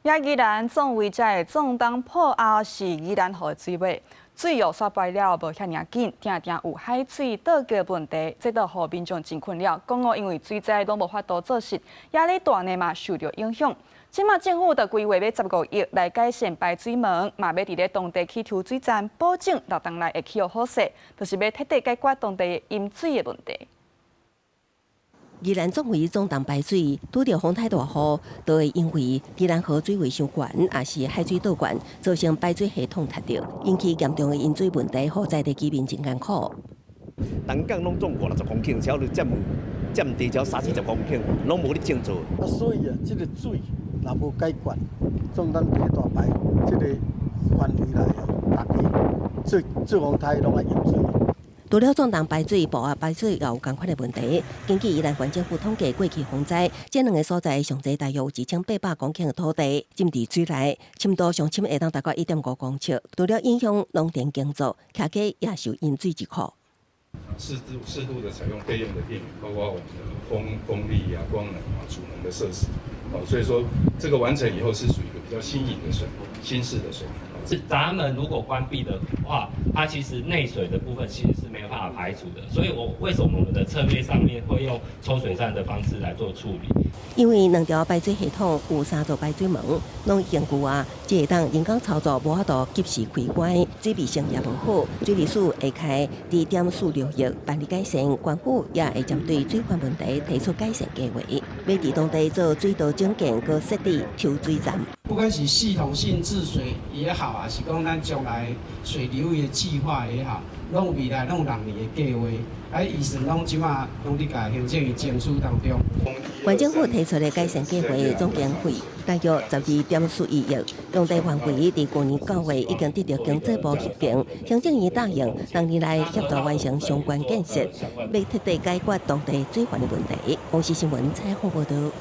也宜蘭壯圍遮的總東破後是宜蘭河的水尾，水哦煞排了無遐爾緊，定定有海水倒灌問題，這都予民眾真困擾。講哦，因為水災攏無法度做實，也咧大呢嘛受著影響。這馬政府就規劃欲15億來改善排水門，嘛欲佇咧當地起抽水站，保證六冬內會起予好勢，就是欲徹底解決當地飲水的問題。宜蘭壯圍總東排水，拄著風台大雨，都會因為宜蘭河水位傷懸，抑是海水倒灌，造成排水系統塌著，引起嚴重的飲水問題，予在地居民真艱苦。東港攏總50-60公頃，超過佔佔地超三四十公頃，攏無咧種作。啊，所以啊，這個水若無解決，總當地大排這個範圍內啊，逐家做做風颱攏愛飲水。除了總東排水、埔仔排水也有仝款的問題。根據宜蘭縣政府統計，過去洪災，這兩个所在上濟大約有1800公頃的土地浸佇水內，深度上深會當達到1.5公尺。除了影響農田耕作，徛家也受淹水之苦。適度適度的採用備用的電源，包括我們的風力啊、光能啊、儲能的設施。哦，所以說這個完成以後是屬於一個比較新穎的水，新式的水。是閘門如果關閉的話，它其實內水的部分其實是沒有辦法排除的。所以我為什麼我們的策略上面會用抽水站的方式來做處理？因為兩條排水系統有三座排水門，攏已經舊啊，這會當人工操作無法度及時開關，水密性也無好。水利署會開2.46億辦理改善，縣府也會針對水患問題提出改善計劃，欲佇當地做水道整建，閣設置抽水站。不管是系統性治水也好，還是講咱將來水流域的計劃也好，攏未來攏有6年的計劃，啊，預算攏這馬攏佇共行政院爭取當中。縣政府提出的改善計劃總經費大約12.41億，用地範圍佇舊年9月已經得到經濟部核定，行政院答應當年來協助完成相關建設，欲徹底解決當地水患的問題。公視新聞採訪報導。